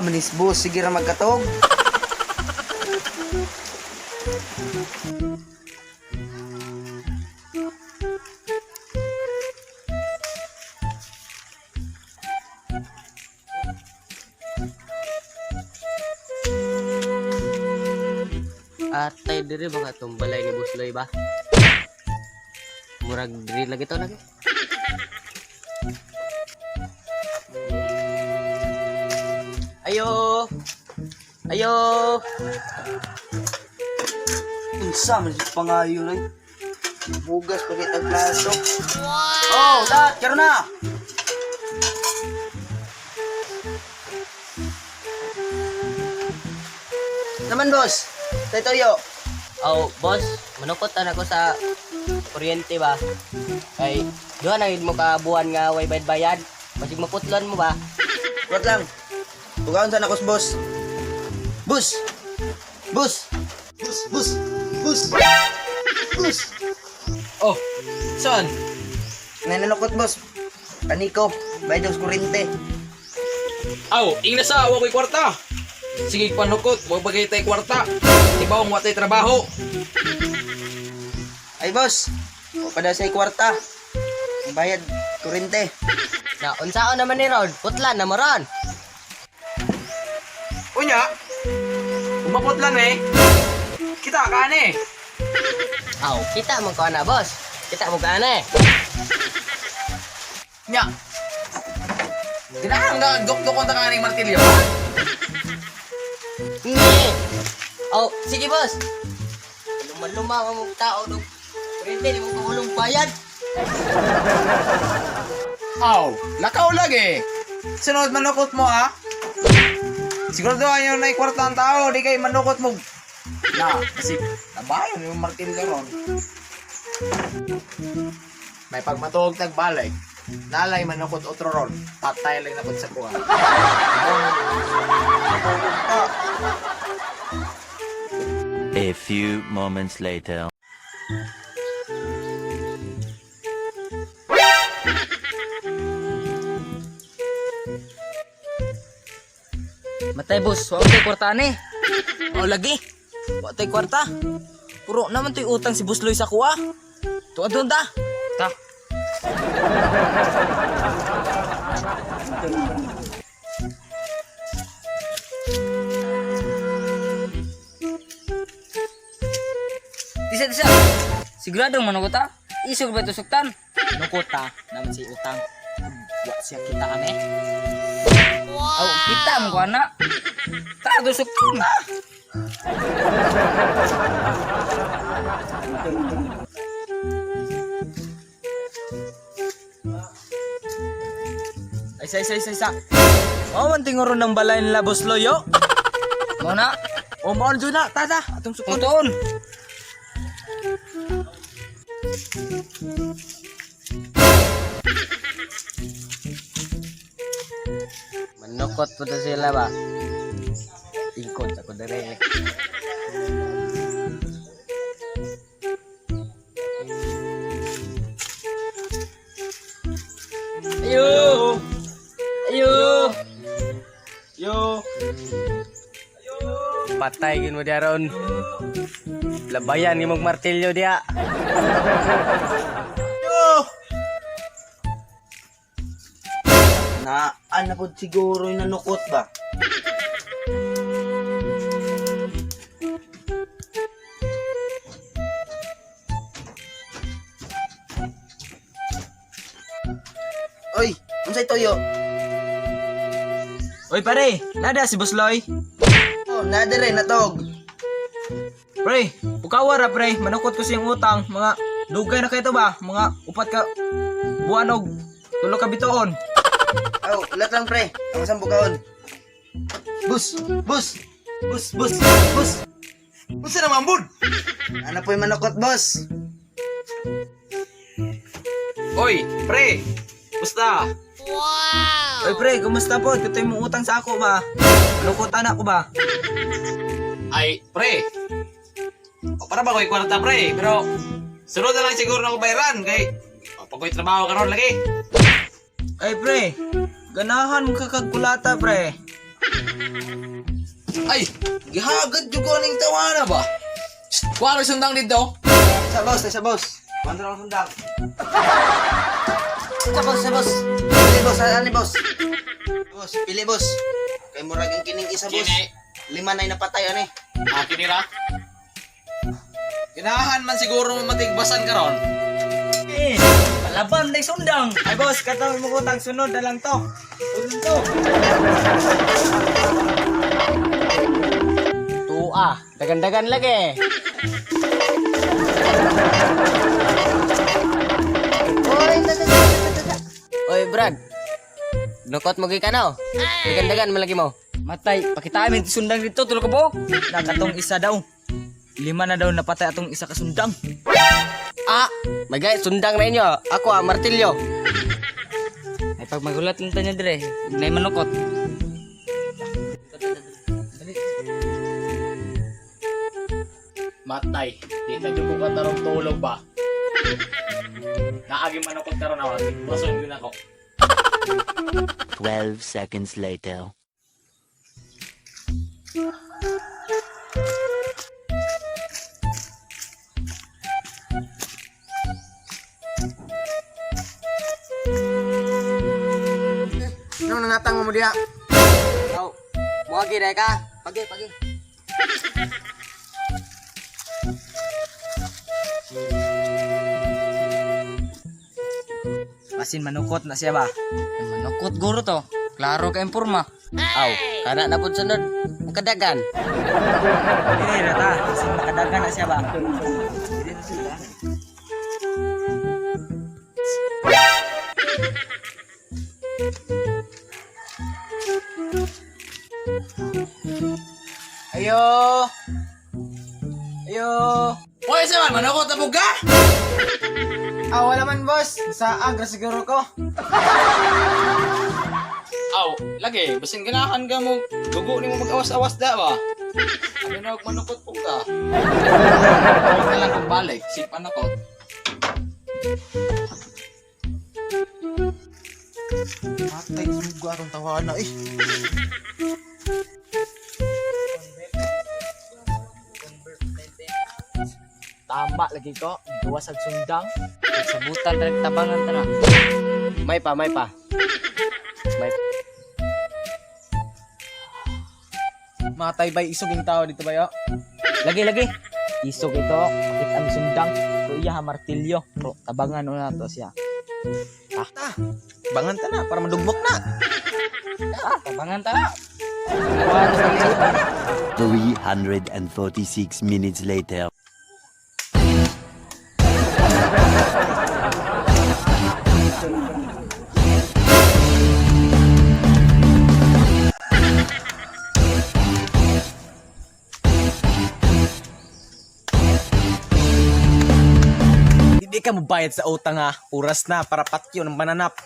Manis boss, sige ra magkatog. Atay diri ba nga tong balay ni Busloy ba? Murag diri lagi to lagi. Ayo. Ayo. Unsa man si pangayo ray. Bugas pa kitag plato. Wow! Oh, dat karon na. Naman boss, tay toyo. Oh, boss, manukot na ako sa kuryente ba? Kay duha na gid mo ka buwan nga way bayad-bayad. Basig maputlon mo ba? Wait lang. Tugaon sa nako boss. Bus. Bus. Bus, bus. Bus. Bus. Oh, saan? Nananukot boss. Paniko, bayad daw sa kurente. Aw, ingna sa wa ko'y kwarta. Sige panukot, wa bagay tay kwarta. Ibawng wa tay trabaho. Ay boss, wa pa daw sa kwarta. Ang bayad kurente. Na unsaon naman ni Ron? Putlan na mo ron. Unya, umapot lang eh. Kita ka ani. Aw, kita mo ko na, boss. Kita mo ka na eh. Nya. Ginahan nga dukdukon ta kaning martilyo. Ha? Nge. Oh, sige boss. Luma-luma ka mong tao dong. Kuryente, di mo kaulong bayad. Aw, lakaw lagi. Sunod manukot mo ha. Sigurado ayaw na kwarta ang tao, di kay manukot mo. Na, kasi nabayon yung martilyo ron. May pagmatuog tagbalik. Nalay manukot otro ron. Patay lang na sa kuha. A few moments later. Matay boss, wa tay kwarta ani. O lagi. Wa tay kwarta. Puro naman to'y utang si Busloy sa kuha. Tuwa doon ta. Ta. Tisa, tisa. Siguradong manukot ta. Isog ba ito suktan? Nukota naman si utang. Wa siya kita ane. Aw, kita mo ko anak. Ta, ito suktan. Ay sa isa isa isa. Oh, man tinguro ng balay nila Busloy yo. Mo na. O mo na tata atong sukon. Tuon. Manukot po to sila ba? Ikot ako dere. Ayo! Ayo! Yo. Patay gin mo diya ron. Labayan ni mong martilyo diya. Na, ano po siguro yung nanukot ba? Oy, unsay toyo? Oy pare, nada si Busloy. Oh, nadere natog. Pre, pukawa ra pre, manukot ko siyang utang, mga dugay na kayo to ba? Mga upat ka buwan og tulo ka bituon. Aw, ulat lang pre. Ang isang bukaon. Bus, bus, bus, bus, bus. Unsa naman bud? Ano po yung manukot, boss? Oy, pre. Basta. Oy pre, kumusta po? Katoy mo utang sa ako ba? Manukot na ako ba? Ay, pre. O, para ba ko'y kwarta, pre? Pero, sunod na lang siguro na ako bayaran. Kay, o, pag ko'y trabaho karon lagi. Ay pre, ganahan mo kakagkulata pre. Ay, gihagad jud ko ning tawana ba? Shh, kuha rin sundang dito. Sa boss, sa boss. Kuha na sundang. Sa boss, sa boss. Pili boss, ano boss? Boss, pili boss. Kay murag ang kining isa boss. Kini. Lima na napatay ani. Ah, kinira. Ganahan man siguro mo matigbasan karon. Eh, palaban na sundang. Ay boss, katawin mo kutang sunod na lang to. Sunod to. Tua, dagan-dagan lagi. Oy, Oy, Brad. Nukot mo gikan no? Dagan-dagan malagi mo. Matay, pakitaan mi sundang dito tulo ka buok. Nakatong isa daw. Lima na daw napatay atong isa ka sundang. Ah, magay sundang na inyo. Ako ah, martilyo. Ay pag magulat lang tayo dire, nay manukot. Matay, di na jud ko katarong tulog ba. Naagi man ako karon awa, bason yun ako. 12 seconds later. Ano nangatang mo diha? Aw, muagi na ka. Pagi, pagi. Basin manukot na siya ba? Ay, manukot guro to. Klaro ka imporma. Aw, kana na pud sunod. Kadagan. Dili ra ta, basin makadagan na siya ba? Ayo. Ayo. Hoy, sa man manukot na ka? Ah, wala man boss. Sa agra siguro ko. Aw, lagi, basin ganahan ka mo. Dugo nimo mag-awas-awas da ba? Ano na og manukot po ka? Huwag na lang kung balik, si panakot. Matay suga atong tawana eh. Tama lagi ko. Gawas ag sundang. Sabutan tayo tabangan ta na. May pa, may pa. May Matay bay isog yung tao dito bayo. Lagi lagi. Isog ito, pakit ang sundang. Pero iya ha martilyo. Pero tabangan na to siya. Bangan ta na para madugmok na. Ah, tabangan ta na. 346 minutes later. Hindi ka mobayad sa utang ha. Oras na para patyo ng bananap.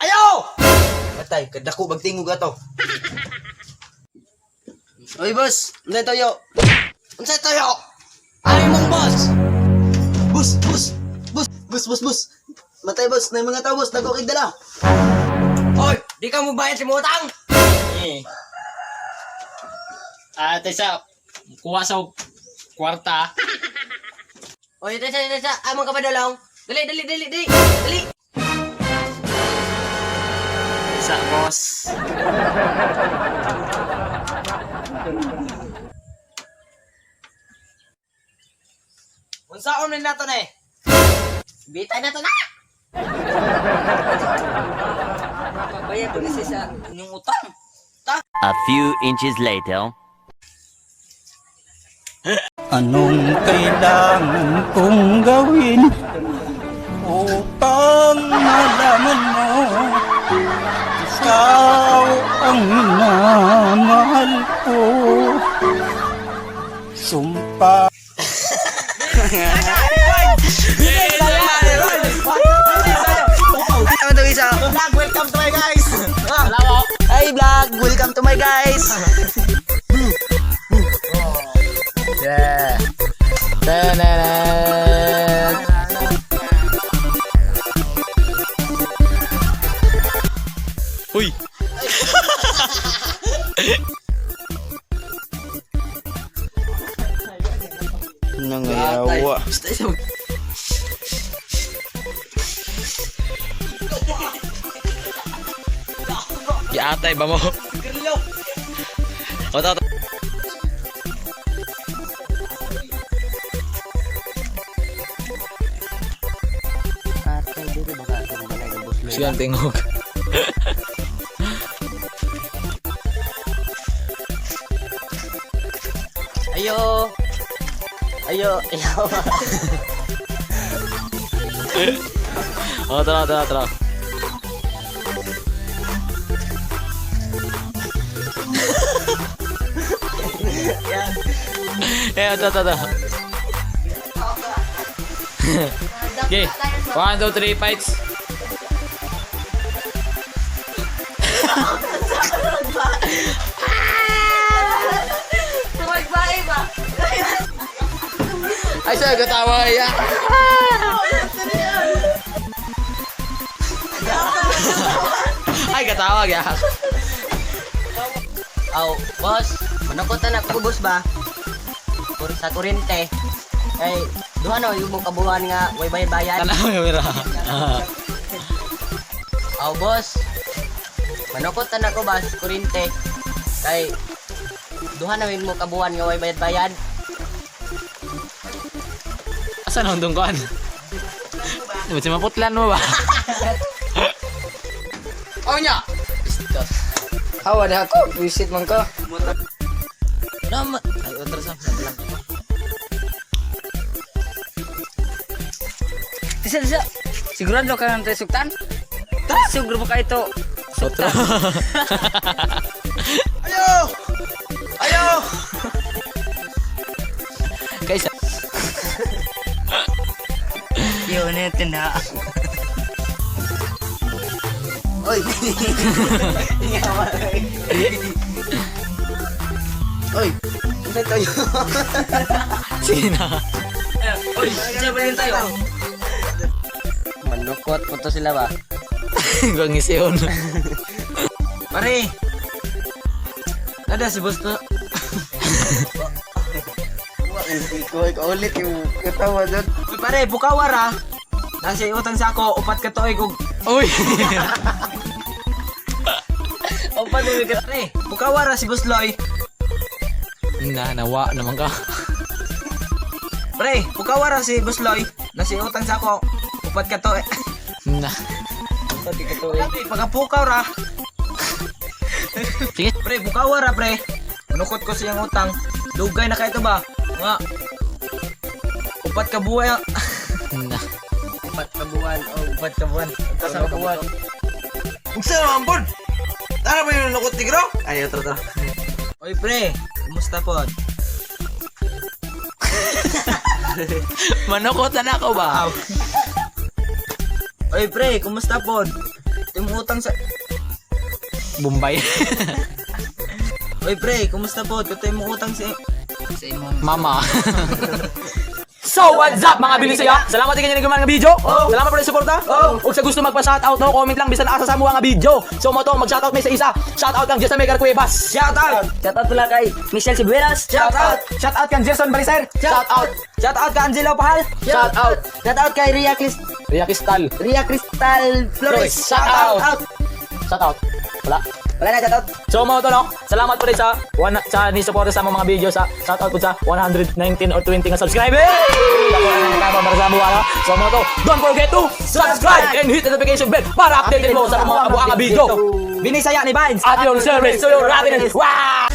Ayo! Matay, kadako bag tingog ato. Oy boss, unsay toyo? Unsay toyo? Ay mong boss. Boss, boss, boss, boss, boss, boss. Matay boss, na mga tao boss, dako kay dala. Oy, di ka mo bayad sa utang. Eh. Ah, taysa, kuha sa kwarta. Oy, taysa, taysa, among ka pa dalong. Dali, dali, dali, dali. Dali. Sa boss. Unsaon ni nato na eh? Bitay na to na. Pabayad ko kasi sa inyong utang. A few inches later. Anong kailangan kong gawin upang malaman mo ikaw ang minamahal ko? Sumpa. Tama daw isa. Vlog, welcome to my guys. Hi vlog, welcome to my guys. Nangayawa. Giatay ba mo? O, to, to. Siyang tingog. Ayo. Ayo, ayo. O, tara, tara, tara. Eh, ito, ito, ito. Okay. 1, 2, 3, fights. Ay, sir, katawa ya. Ay, katawa ya. Aw, boss, manukotan ako boss ba? Sa kuryente. Kay duha na yung kabuhan nga way bayad-bayad. Tanaw yung mira. Aw, boss. Manukotan ako ba sa kuryente. Kay duha na mo kabuhan nga way bayad-bayad. Asa na undong kuan? Ba't si maputlan mo ba? Oh nya. Awa na ako, visit man ka. Nama. Ay, otro sa. Tisa, tisa. Sigurado ka nang tayo suktan? Siguro ba ka ito? Otro. Ayo! Ayo! Kaysa Yun, natin na. Oy. Oy. Unsay tayo? Sige na. Uy, siya ba yun tayo? Manukot po to sila ba? Gwang isiyon. Pare. Nada si boss to. Ulit yung katawa doon. Uy, pare, bukawara. Nasa utang sa ako, upat ka tuig og Uy. upat tuig ka pare. Bukawara si Boss Loy. Na, nawa naman ka. Pre, bukawara si Boss Loy. Nasa utang sa ako, upat ka tuig. Na. Upat ka tuig. Pagkapukaw ra. Sige. Pre, bukawara pre. Manukot ko siyang utang. Dugay na kayo to ba? Nga. Upat ka buhay. Na. Upat ka buwan o Upat ka buwan. Upat ka buwan. Unsa naman pod? Tara ba yung nukot tigro? Ay, tara tara. Oy pre, kumusta pod? Manukot na ako ba? Oy pre, kumusta pod? Yung utang sa Bombay. Oy pre, kumusta pod? Ito yung utang sa Sa imong Mama. So, what's up mga binisaya? Salamat sa inyo nga video. Salamat po sa suporta. Ug sa gusto magpa-shoutout no, comment lang bisan asa sa mga video. So mo to, mag-shoutout may sa isa. Shoutout kang Jason Megar Cuevas. Shout out! Shout out pala kay Michelle Sibueras. Shout out! Shoutout kang Jason Baliser. Shoutout. Shout out kay Angelo Pahal. Shoutout. Shout out kay Ria Crist Ria Cristal. Ria Crystal Flores. Shout out. Shoutout. Wala. Wala na shout out. So mo to no, salamat po rin sa one, sa ni suporta sa mga video sa shoutout po sa 119 or 20 nga subscriber. Ako na nakakaba para sa mga ano. So mo to, don't forget to subscribe and hit the notification bell para updated mo sa mga abuang video. Binisaya ni Vines. At your service to your happiness. Wow!